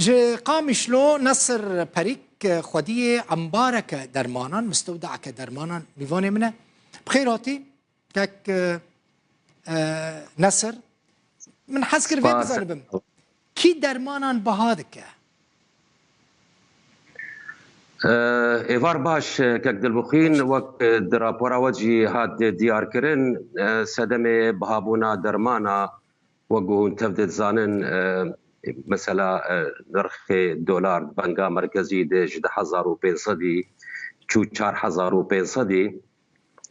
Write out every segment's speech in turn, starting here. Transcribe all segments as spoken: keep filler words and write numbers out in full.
Ji Qamişlo Nesir Perîk, xwediyê embareke dermanan, mistewda'eke dermanan mîvanê min e. Bi xêr hatî, kek, e, e, Nesir. Min hez kir vê Spas. Bizanibim. Kî dermanan biha dike? E, êvar baş, e, kek Dilbixwîn, wek, e, di rapora we jî hat diyarkirin, e, sedemê bihabûna dermana, wek ku hûn tev de dizanin, e, mesela, e, nirxê dolar di Banka Merkezî de ji du hezar û pênc sedî çû çar hezar û pênc sedî.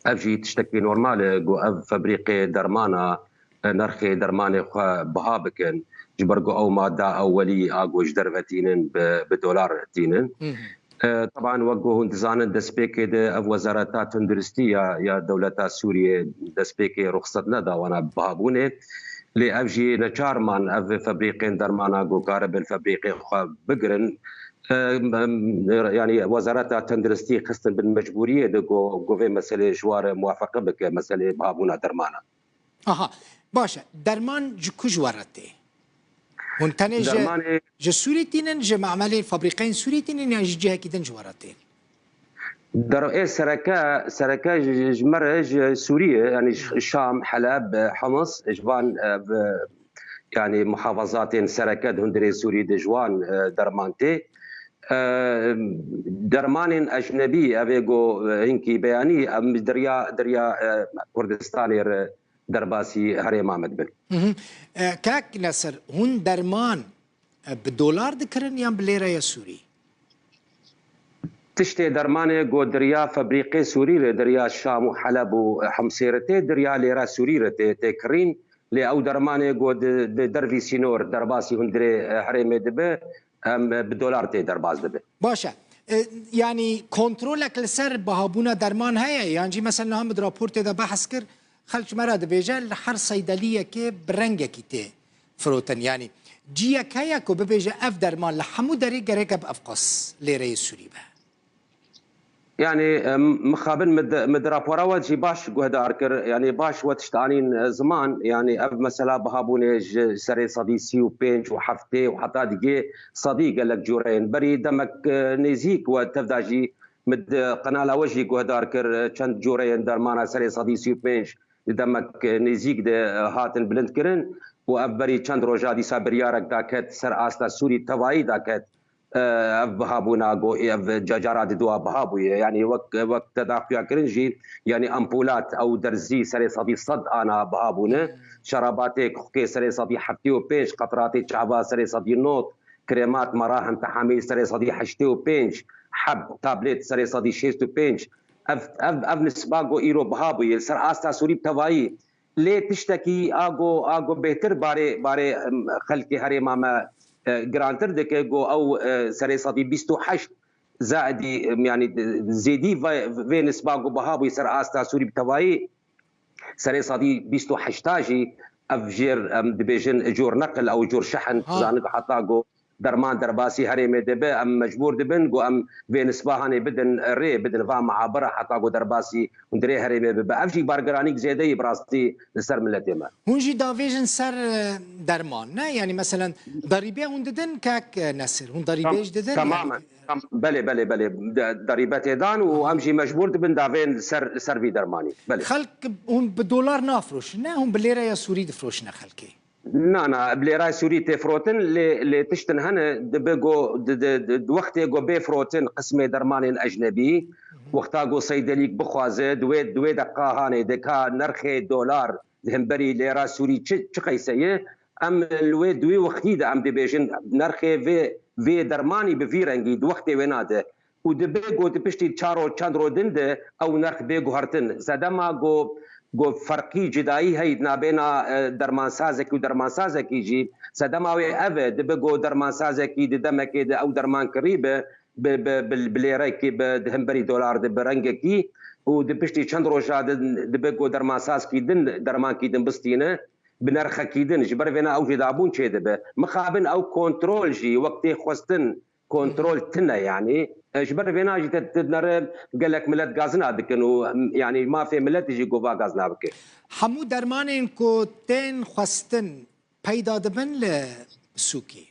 Ev jî tiştekî normal e ku ev febrîqê dermana, e, nirxê dermanê xwe biha bikin, ji ber ku ew mada ewwelî a ku ji derve tînin bi, bi dolar tînin. Hı hı. E, teban wek ku hûn dizanin destpêkê de ev wezareta tenduristî ya, ya dewleta Sûriyê destpêkê ruxsat neda wana bihabûnê. Lê ev jî neçar man ev febrîqên dermana ku karibin febrîqên xwe bigirin. E, em, yanî wezareta tenduristî xistin bin mecbûriyê de ku, ku vê meselê ji war muwafeqe bike, meselê bihabûna dermana. Aha, baş e. Derman ji ku ji we re tê? Hûn tenê ji, Dermanê ji Sûrî tînin, ji me'melên fabrîqeyên Sûrî tînin yan ji cihekî din ji we re tên? Der-, ê sereke, sereke ji, ji me re ji Sûriyê, yanî ji Şam, Heleb, Hims, ji van, e, bi, yanî muhafazatên sereke di hundirê Sûrî de ji wan, e, derman tê. E, dermanên ecnebî, ev ê ku, e, hinkî beyanî, em diriya, diriya, e, Kurdistanê re derbasî herêma me dibin. Hı hı. E, kak Nesir, hûn derman, e, bi dolar dikirin yan bi lêreya Sûrî? Tiştê dermanê ku diriya febrîqê Sûrî re, diriya Şam û Heleb û Himsê re tê, diriya lêra Sûrî re tê, tê kirîn. Lê ew dermanê ku di, di dervî sînor derbasî hundirê, e, herêmê dibe, em, e, bi dolar tê derbas dibe. Baş e. E, yanî kontrolek li ser bihabûna derman heye? Yan jî mesela niha min di raportê de behs kir, xelk ji me re dibêje, li her seydeliyekê bi rengekî tê firotin. Yanî ciyek heye ku bibêje ev derman li hemû derê gerek e bi ev qas lêreyê Sûrî be? Yanî, em, mixabin min di, min di rapora we jî baş guhdar kir. Yanî baş we tişt anîn, e, ziman. Yanî ev mesela bihabûnê ji serê sedî sî û pênc û heftê û heta digê sedî gelek cûreyên. Berî demek, e, nêzîk we tevda jî min di qenala we jî guhdar kir, e, çend cûreyên dermana serê sedî sî û pênc di demek, e, nêzîk de, e, hatin bilindkirin û ev berî çend roja dîsa biryarek daket ser asta Sûrî tevayî daket. E, ev bihabûna ku ev ca-, cara diduwa biha bûye. Yanî wek, wek te daxuya kirin jî, yanî ampulat ew derzî serê sedî sed ana biha bûne. Şerabatê kuxkê serê sedî heftê û pênc, qetratê çava serê sedî nod, kremat merahim tehamîl serê sedî heştê û pênc, heb tablet serê sedî şêst û pênc. Ev, ev, ev nisba ku îro biha bûye. Li ser asta Sûrî bi tevayî. Lê tiştekî a ku, a ku bêhtir barê, barê, em, xelkê herêma me, e, girantir dike, ku ew, e, serê sedî bîst û heşt zaidî, em, yanî, e, zêdî ve-, vê nisba ku biha bûyî ser asta Sûrî bi tevayî, serê sedî bîst û heşta jî ev jêr, em dibêjin, jor neqil ew jor şehin, Ha. Zanik heta ku derman derbasî herêmê dibe, em mecbûr dibin ku em vê nisbahanê bidin rê, bidin va mehabira heta ku derbasî hundirê herêmê bibe. Ev jî bargiranîk zêde yî bi rastî li ser miletê me. Hûn jî davêjin ser, e, derman, ne? Yanî meselen derîbê hûn didin kek, e, Nesir, hûn derîbê Tam-, jî didin? Tamamen. Yanî Tam-, belê, belê, belê. De-, derîbe tê dan û em jî mecbûr dibin davên ser, ser vî dermanî. Belê. Xelk hûn bi dolar nafroşin, ne? Hûn bi lêreya Sûrî difroşine xelkê. Na, na, bi lêrayê Sûrî tê firotin, lê, lê tiştin hene, dibe go, di, di, di, di wextê go bê firotin qismê dermanên ecnebî, wexta go seydelîk bixwaze, di wê, di wê deqa hanê de ka nirxê dolar di hemberî lêra Sûrî çi, çi qeyse ye, em li wê di wê wextî de em dibêjin nirxê vê, vê dermanî bi vî rengî di wextê wêna de û dibe ku di piştî çar ro çend ro din de ew nerx bê guhertin. Sedema ku, ku ferqî cudayî heyî di nabêna, e, dermansazekî û dermansazekî jî, sedema wê ev e, dibe ku dermansazekî di demekê de ew derman kirî be, bi, bi, bi, bi lêrekî, bi, di hemberî dolar de bi rengekî û di piştî çend roja de dibe ku dermansazkî din, dermankî din bistîne, bi nerxekî din. Ji ber vêna ew jêdabûn çêdibe. Mixabin ew kontrol jî wek tê xwestin, kontrol tune, yanî, e, ji ber vêna jî te, te nere gelek milet gazina dikin û, em, yanî mafê miletî jî gova gazina bike. Hemû dermanên ku tên xwestin peyda dibin li sûkê?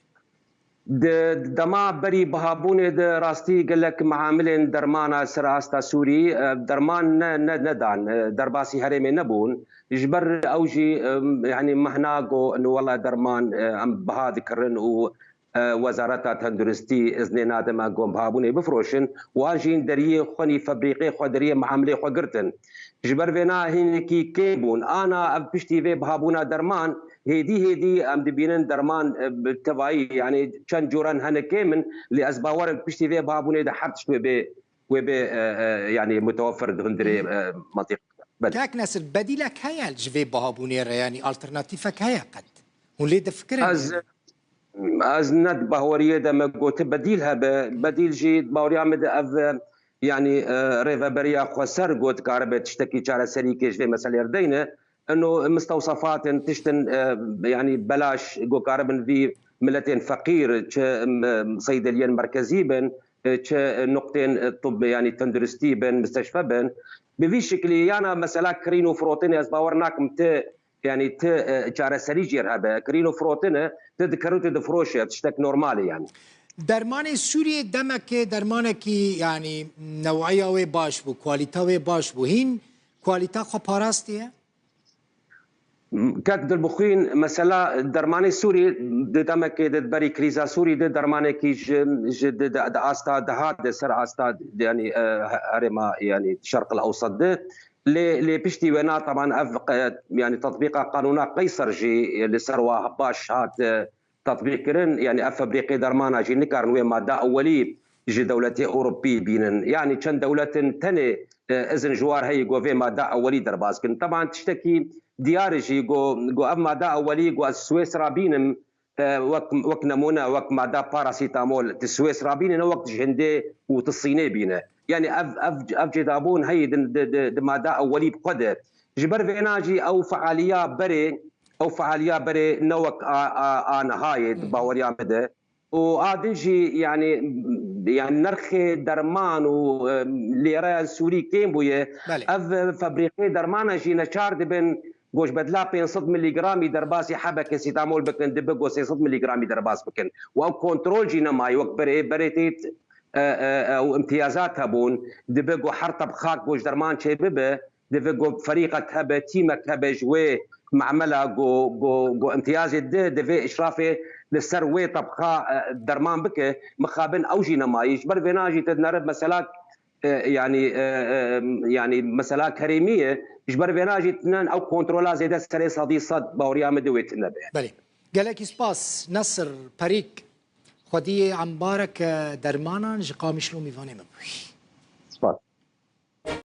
Di dema berî bihabûnê de rastî gelek meamilên dermana ser asta Sûrî, e, derman ne, ne, nedan, e, derbasî herêmê nebûn. Ji ber ew jî, e, yanî mehna got, wela derman, e, em biha dikirin û, e, Wezareta Tenduristî iznê nade me got bihabûnê bifroşin. Wan jî deriyê xwenî febrîqê xwe, deriyê meamilê xwe girtin. Ji ber vêna hinekî kêm bûn. Ana ev piştî vê bihabûna derman, hêdî hêdî em dibînin derman, e, bi tevayî, yanî çend coran hene kêm in, lê ez bawer im piştî vê bihabûnê de her tişt wê bê, wê bê, e, e, yanî mutewefir di hundirê, e, mantîq. Belê. Kak Nesir, bedîlek heye ji vê bihabûnê re, yanî alternatîfek heye qet? Hûn lê difikirin? Ez, ez ne di baweriyê de me gote bedîl hebe. Bedîl jî baweriya me de ev, e, yanî, e, rêveberiya xweser got karibe tiştekî çareserî kê ji vê meselê re deyne. Ino mistewsefat in, tiştin, e, yanî belaş got karibin vî miletên feqîr, çi, e, seydeliyên merkezî bin, e, çi nuqtên, e, tib, yanî tenduristî bin, misteşfe bin. Bi vî şiklî yana mesela kirîn û firotinê ez bawer nakim ti, yanî ti, e, çareserî jêr hebe. Kirîn û firotine, ti dikir û ti difiroşe, tiştek normal e yanî. Dermanê Sûriyê demekê dermanekî, yanî new'iya wê baş bû, kualîta wê baş bû. Hîn kualîta xwe parastiye? Kek Dilbixwîn, mesela dermanê Sûrî di demekê de berî krîza Sûrî de dermanekî ji, ji di, di, di asta dihat de ser asta, yanî, e, herêma, yanî Şerq el Ewsat de. Lê, lê piştî wêna teban ev qe-, yanî tatbîqa qanûna Qeyser jî li ser wa baş hat, e, tatbîq kirin. Yanî ev febrîqê dermana jî nikarin wê mada ewelî ji dewletê Ewropî bînin. Yanî çend dewletin tenê, e, izin ji war heye ku vê mada ewelî derbas kin. Teban tiştekî diyar e jî ku, ku ev mada ewelî ku ez Swêsra bînim, e, wek, wek nemûne, wek mada parasîtamol, tu Swêsra bîne, ne wek ji Hindê û tu Sînê bîne. Yanî ev, ev, ev cêdabûn heye di, di, di, di mada ewelî bi xwe de. Ji ber vêna jî ew fealiya berê, ew fealiya berê ne wek a, a, a nihayê di baweriya me de. Û a din jî, yanî, yanî nirxê derman û, e, lêreya Sûrî kêm bûye. Belê. Ev, e, febrîqê dermana jî neçar dibin, ku ji bedla pênc sed milîgramî derbasî hebe kesîtamol bikin, dibe ku sê sed milîgramî derbas bikin. Û ew kontrol jî nemaye, wek berê, berê tê, e, e, e, û imtiyazat hebûn, dibe ku her tebxak ku ji derman çêbibe, divê ku ferîqek hebe, tîmek hebe ji wê memela ku, ku, ku imtiyazê di, divê îşrafê li ser wê tebxa, e, derman bike, mixabin ew jî nemayî. Ji ber vêna jî te dinere mesela, e, yanî, e, e, yanî mesela kerêmî ye. Ji ber vêna jî tinen ew kontrola zêde serê sedî sed baweriya min di wê tine be. Belê. Gelekî spas, Nesir Perîk, xwediyê embareke dermanan ji Qamişlo mîvanê min bûyî.